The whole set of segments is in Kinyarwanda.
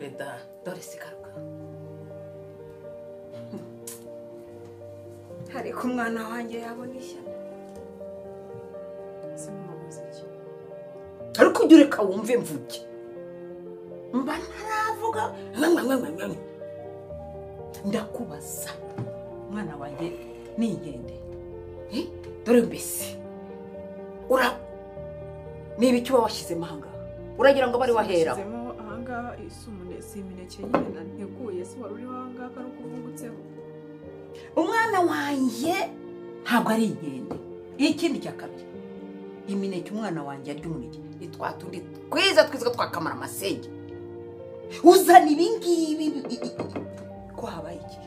Dore da, dore sigaruka. Ariko umwana wanjye yabona ishyano. Ariko ujye ureka wumve mvuge. Mba ntaravuga ndakubaza umwana wanjye ni inkende. Dore mbese ura niba icyo uba washyizemo ahangaha uragira ngo bari wahera ahangaha si imineke nyine nteguye si wari uriho ahangaha ari uko uvungutseho. Umwana wanjye ntabwo ari inkende. Ikindi cya kabiri, imineke umwana wanjye arya umuneke ni twa tundi twiza twiza twakamara amasenge. Uzana ibi ngibi ko habaye iki?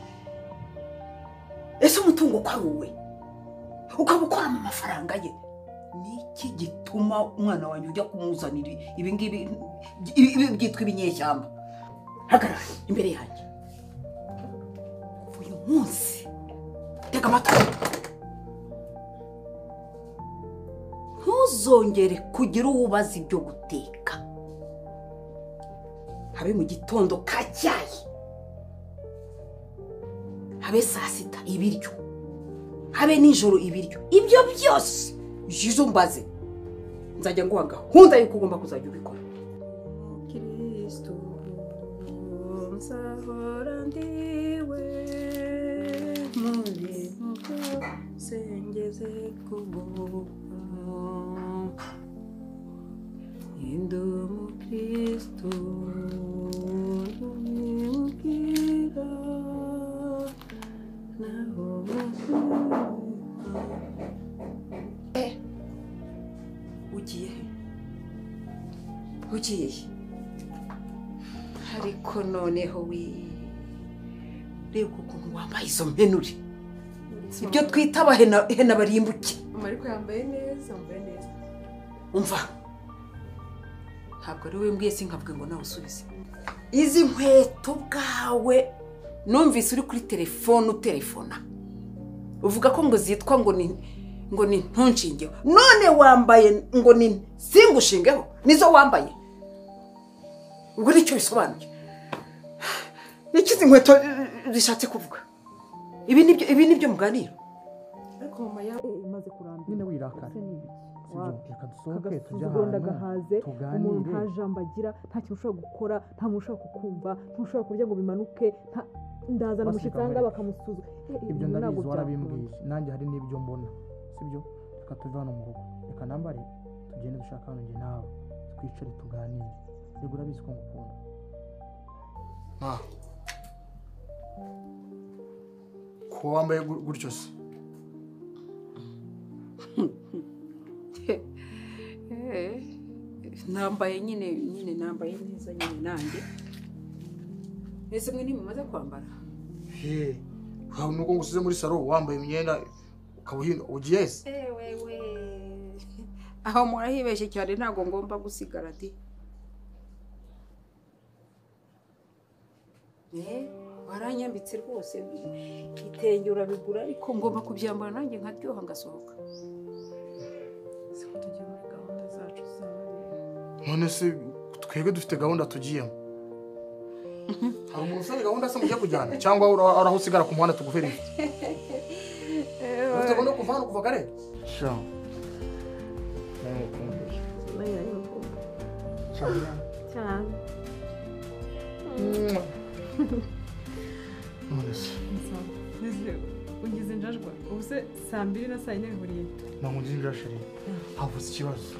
Ese umutungo ko ari uwe ukaba ukoramo amafaranga ye, niki gituma umwana wanjye ujya kumuzanira ibi ngibi byitwa ibinyeshyamba? Hagarara imbere yanjye uyu munsi, tega amatwi, ntuzongere kugira uwo ubaza ibyo guteka, habe mu gitondo ka cyayi, habe saa sita ibiryo, habe nijoro ibiryo, ibyo byose jizo mbaze nzajya nguha gahunda y'uko ugomba kuzajya ubikora. Kristo nzahora ndiwe muri sengeze kubuka ndi umukristo ndumubwira naho. Ugiye he? Ugiye he? Ariko noneho we reba ukuntu wambaye izo mpenure, ibyo twita abahena barimbuke. Ariko yambaye neza, yambaye neza. Umva, ntabwo ari wowe mbwiye, sinkavuge ngo nawe usubize. Izi nkweto bwawe numvise uri kuri telefone utelefona uvuga ko ngo zitwa ngo ni ntunshingeho, none wambaye ngo ni singushingeho, nizo wambaye. Ubwo nicyo bisobanuye. Niki izi nkweto zishatse kuvuga? Ibi nibyo muganira. Ariko mama yawe imaze kurambira nyine wirakara. Reka dusohoke tujye ahantu tuganire. Umuntu nta jambo agira, nta kintu ushobora gukora, nta muntu ushobora kukumva, ntushobora kurya ngo bimanuke, ndazana umushyitsi ahangaha bakamusuzuma. Ibyo ndabizi warabimbwiye, nanjye hari n'ibyo mbona, sibyo? Reka tuve hano mu rugo, reka nambare tugende dushaka hano njye nawe twicare tuganire. Yego urabizi ko ngukunda. Ko wambaye gutyo se? Nambaye nyine nambaye neza nyine nanjye. Ese mwe ntimumaze kwambara? He, nubwo ngusize muri salo wambaye imyenda ukaba uhinda ugiye se? Wewe aho murahibeshye cyane, ntabwo ngomba gusigara di. Waranyambitse rwose igitenge urabigura, ariko ngomba kubyambara nanjye nkaryoha ngasohoka. None se twebwe dufite gahunda tugiyemo? Hari umuntu ufite gahunda se mujya kujyana cyangwa uraho usigara ku muhanda tugufera ifi? Ufite gahunda yo kuva hano kuva kare? Sha. Cyane. None se ungize injajwa ubu se saa mbiri na saa yine bihuriye? Ntabwo ngize injajwa, havutse ikibazo.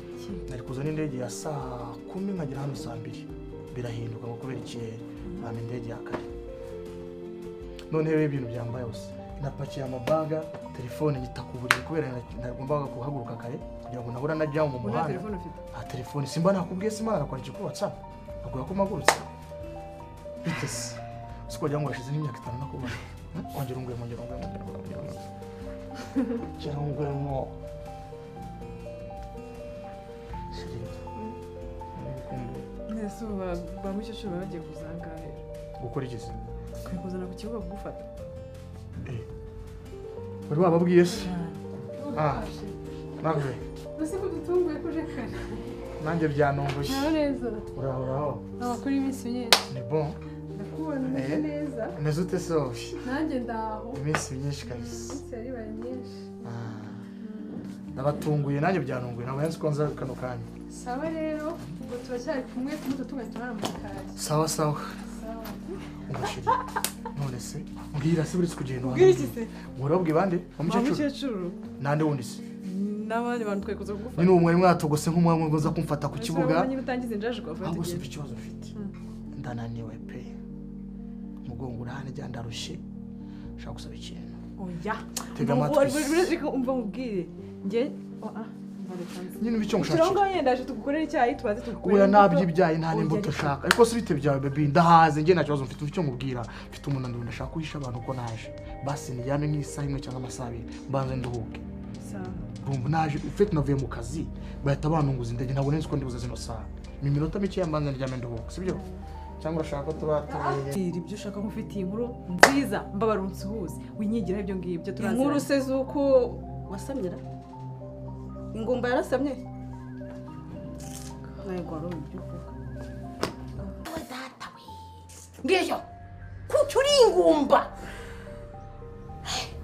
Nari kuzana indege ya saa 10 nkagera hano saa 2, birahinduka ngo kubera ikirere bampa indege ya kare. None rero ibintu byambaye hose, napakiye amabaga, telefone nyita ku buriri kubera nagombaga guhaguruka kare kugira ngo nahura na jamu mu muhanda. Nta telefone simba nakubwiye, simba nakwandikiye kuri WhatsApp akubwira ko mpagurutse. Bite se? Siko wagira ngo hashize nk'imyaka 5 nakubona. Ongera ungwemo, ongera ungwemo, ongera ungwemo. Ongera ungwemo. Ese ubu ba mukecuru baba bagiye kuza ahangaha rero? Gukora iki se? Kuzana ku kibuga kugufata. Wari wababwiye se? Nawe. Ese ko dutunguye ko uje kare? Nanjye byanongoye. Neza. Uraho uraho. Amakuru y'iminsi myinshi. Ni bon. Ndakubona umeze neza. Umeze ute Sophie? Nanjye ndaho. Iminsi myinshi kabisa. Iminsi yari myinshi. Ndabatunguye nanjye byanongoye ntabwo nzi ko nza kano kanya. Sawa rero ubwo turacyari kumwe tumuto tugahita turara mu gikari. Sawa sawa. Sawa. Umushiri. None se mbwira se uretse kugenda Mbwira iki se? Murabwe bande? Umukecuru. Nande wundi se? N'abandi bantu twekuza kugufata. Nyine umwe mwatogose nk'umwe ngo nza kumfata ku kibuga. Nyine utangize injajwe avuye tugende. Ahubwo ikibazo mfite. Ndananiwe pe. Umugongo urahane ndarushye. Nshaka gusaba ikintu. Oya. Tega amatwi. Reka umva nkubwire. Nge nyine ibicyo ngushakira. Turongo yenda tugukorera icyayi tubaze tugukorera. Oya nabyo ibyayi nta n'imbuto ushaka. Ariko si bite byawe baby ndahaze nge nta kibazo mfite icyo nkubwira. Mfite umunaniro ndashaka kuhisha abantu ko naje. Basi nijyane nk'isaha imwe cyangwa amasaha abiri mbanze nduhuke. Sawa. Urumva naje ufite navuye mu kazi bahita banunguza indege ntabwo nzi ko ndibuze zino saha. Ni iminota mike mbanze ndyame nduhuke sibyo? Cyangwa urashaka ko tuba tubiri ibyo ushaka ko ufitiye inkuru nziza mbabara unsuhuze winyigira ibyo ngibyo turazira. Inkuru se zuko wasamyira? Ingumba yarasamye? Ntabwo wari ibyo uvuga. Data we. Ngiyo. Kuki uri ingumba?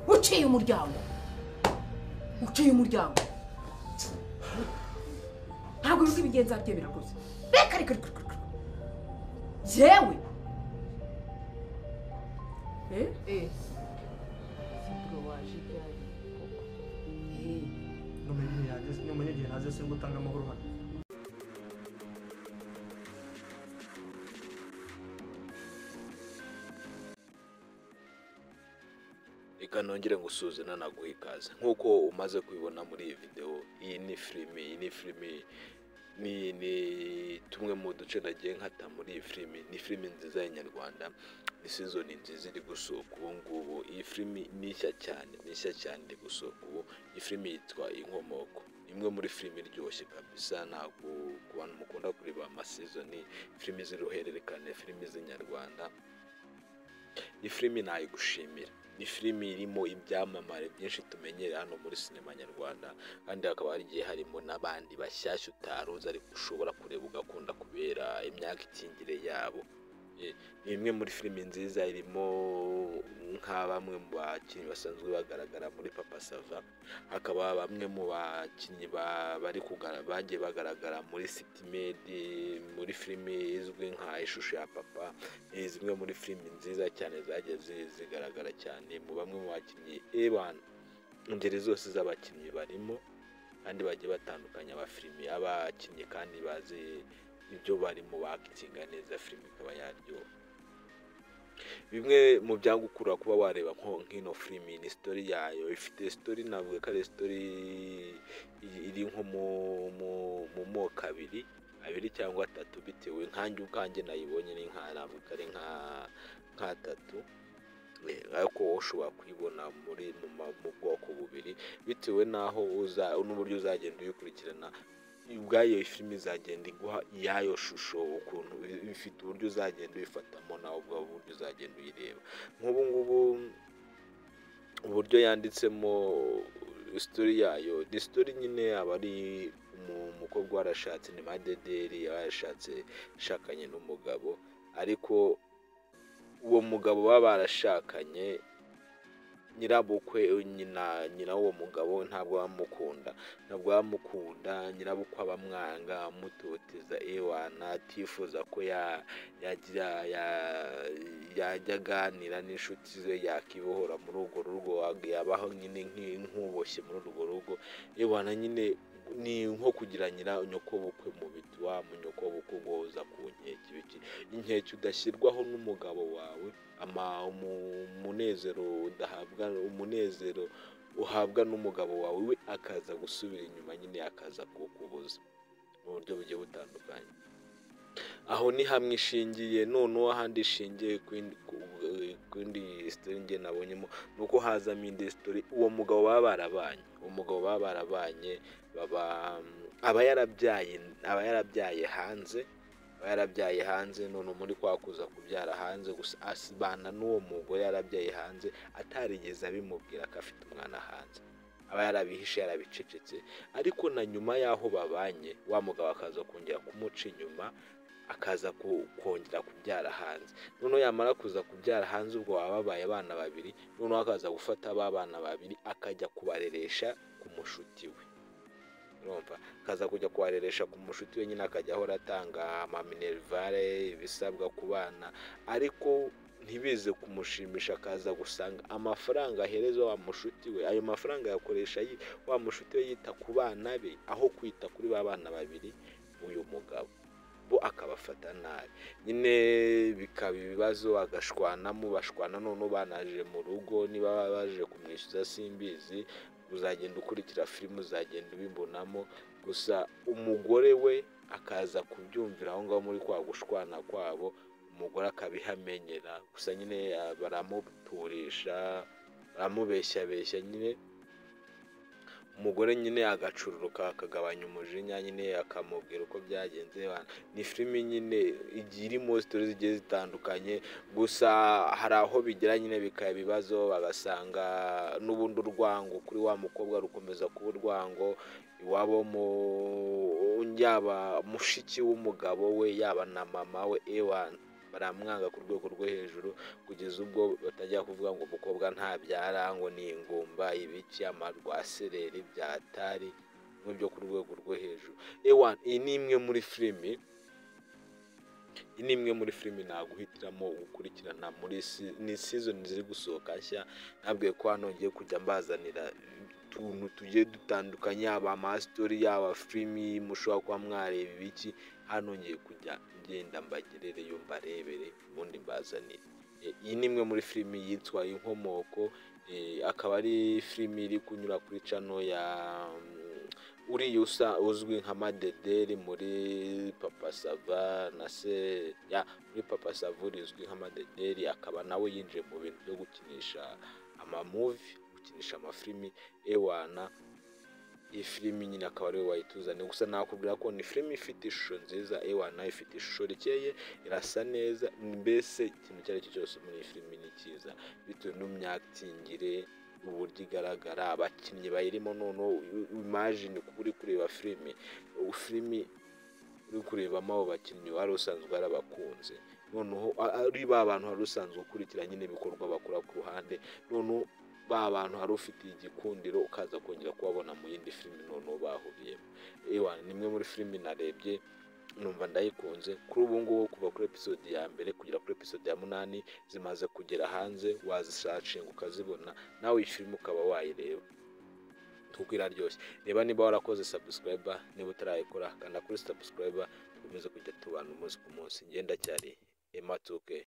Uciye umuryango. Uciye umuryango. Ntabwo bizi ibigenza bye birakoze. Reka reka reka. Jewe. Eh? Sibwo waje ryari koko. Numenye igihe naze se gutanga amahoro hano. Reka nongere ngusuze nanaguha ikaze nk'uko umaze kubibona muri iyi video. Iyi ni filimi, iyi ni filimi ni tumwe mu duce nagiye nkata muri iyi filimi. Ni filimi nziza y'inyarwanda, ni season nziza iri gusohoka ubu ngubu. Iyi filimi ni nshya cyane, ni nshya cyane iri gusohoka ubu. Iyi filimi yitwa Inkomoko, imwe muri filimi iryoshye kabisa. Ntabwo ku bantu mukunda kureba amasezoni, filimi z'uruhererekane, filimi z'inyarwanda, iyi filimi nayigushimira. Ni filimi irimo ibyamamare byinshi tumenyereye hano muri sinema nyarwanda, kandi hakaba hari igihe harimo n'abandi bashyashya utaruzi ariko ushobora kureba ugakunda kubera imyaka ikingire yabo. Ni imwe muri filimi nziza irimo nka bamwe mu bakinnyi basanzwe bagaragara muri Papa Sava, hakaba bamwe mu bakinnyi bari bagiye bagaragara muri City Maid, muri filimi izwi nka Ishusho ya Papa. Ni zimwe muri filimi nziza cyane zagiye zigaragara cyane mu bamwe mu bakinnyi ebana ingeri zose z'abakinnyi barimo, kandi bagiye batandukanya abafilimi abakinnyi kandi bazi ibyo barimo bakitinga neza, filimi ikaba yaryoha. Bimwe mu byagukura kuba wareba nko nk'ino filimi ni story yayo. Ifite story, navuga ko ari story iri nko mu moko abiri cyangwa atatu bitewe nkanjye ubwanjye nayibonye ni nka navuga ari nk'atatu, ariko wowe ushobora kuyibona muri mu bwoko bubiri bitewe n'aho uza n'uburyo uzagenda uyikurikirana. Ubwayo filimi izagenda iguha iyayo shusho, ukuntu ifite uburyo uzagenda uyifatamo nawe ubwawe uburyo uzagenda uyireba. Nk'ubu ngubu uburyo yanditsemo story yayo, ni story nyine aba ari umukobwa warashatse, ni madederi yarashatse ashakanye n'umugabo, ariko uwo mugabo baba barashakanye nyirabukwe nyina w'uwo mugabo ntabwo bamukunda, ntabwo bamukunda, nyirabukwe abamwanga, amutoteza ewana, atifuza ko yagira yajya aganira n'inshuti ze, yakibohora muri urwo rugo, yabaho nyine nk'uboshye muri urwo rugo ewana. Nyine ni nko kugira nyokobukwe mu biti, wa munyokobukwe ugoza ku nkeke ibiki, inkeke udashyirwaho n'umugabo wawe, umunezero udahabwa, umunezero uhabwa n'umugabo wawe we akaza gusubira inyuma nyine akaza kukubuza mu buryo bugiye butandukanye. Aho ni hamwe ishingiye. Noneho ahandi ishingiye ku yindi story nge nabonyemo nuko hazamo indi story. Uwo mugabo baba barabanye, uwo mugabo baba barabanye aba yarabyaye hanze, aba yarabyaye hanze. None muri kwa kuza kubyara hanze gusa asibana n'uwo mugore yarabyaye hanze atarigeze abimubwira ko afite umwana hanze. aba yarabihishe, yarabicecetse. Ariko na nyuma y'aho babanye, wa mugabo akaza kongera kumuca inyuma, akaza kongera kubyara hanze. Noneho yamara kuza kubyara hanze, ubwo baba babaye abana babiri, noneho akaza gufata ba bana babiri akajya kubareresha ku mushuti we. Urumva, akaza kujya kubareresha ku mushuti we nyine, akajya ahora atanga amaminerivare, ibisabwa ku bana, ariko ntibize kumushimisha. Akaza gusanga amafaranga ahereza wa mushuti we, ayo mafaranga yakoresha wa mushuti we yita ku bana be, aho kwita kuri ba bana babiri uyu mugabo bo akabafata nabi nyine, bikaba ibibazo, agashwanamo, bashwana. Noneho banaje mu rugo, niba baje kumwishyuza simbizi, uzagenda ukurikira filime uzagenda ubibonamo. Gusa umugore we akaza kubyumvira aho ngaho muri kwa gushwana kwabo, umugore akabihamenyera. Gusa nyine baramuturisha, baramubeshyabeshya nyine, umugore nyine agacururuka, akagabanya umujinya nyine, akamubwira uko byagenze. Ni filime nyine igiye irimo sitori zigiye zitandukanye, gusa hari aho bigera nyine bikaba ibibazo, bagasanga n'ubundi urwango kuri wa mukobwa rukomeza kuba urwango iwabo, yaba mushiki w'umugabo we, yaba na mama we, ewana baramwanga ku rwego rwo hejuru, kugeza ubwo batajya kuvuga ngo umukobwa ntabyara, ngo ni ingumba, ibiki, amarwasereri byatari n'ibyo ku rwego rwo hejuru. Ewana iyi ni imwe muri filimi, iyi ni imwe muri filimi naguhitiramo gukurikirana muri ni season ziri gusohoka nshya. Nabwiye ko hano ngiye kujya mbazanira utuntu tugiye dutandukanye, yaba amasitori, yaba filimi mushobora kuba mwareba ibiki, hano ngiye kujya ngenda mbagerereyo mbarebere ubundi mbazanire. Iyi ni imwe muri filimi yitwa Inkomoko, akaba ari filimi iri kunyura kuri channel ya uriya uzwi nka Madederi muri Papa Sava na se ya muri Papa Sava uzwi nka Madederi, akaba nawe yinjiye mu bintu byo gukinisha amamuvi, gukinisha amafilimi. Ewana iyi filimi nyine akaba ariwe wayituzaniye. Gusa nakubwira ko ni filimi ifite ishusho nziza, ewana ifite ishusho rikeye, irasa neza, mbese ikintu icyo ari cyo cyose muri iyi filimi ni cyiza, bitewe n'imyakitingire, uburyo igaragara, abakinnyi bayirimo. Noneho imagine kuba uri kureba filimi uri kurebamo abo bakinnyi wari usanzwe warabakunze, noneho ari ba bantu wari usanzwe ukurikira nyine ibikorwa bakora ku ruhande, noneho ba bantu hari ufitiye igikundiro ukaza kongera kubabona mu yindi filimi noneho bahuriyemo. Ewana ni imwe muri filimi narebye numva ndayikunze. Kuri ubu ngubu kuva kuri episode ya mbere kugera kuri episode ya 8 zimaze kugera hanze, wazishacinga ukazibona, nawe iyi filimi ukaba wayireba kuko iraryoshye. Reba niba warakoze subscribe, niba utarayikora kanda kuri subscribe, dukomeze kujya tubana umunsi ku munsi. Ngenda cyari Emma 2K.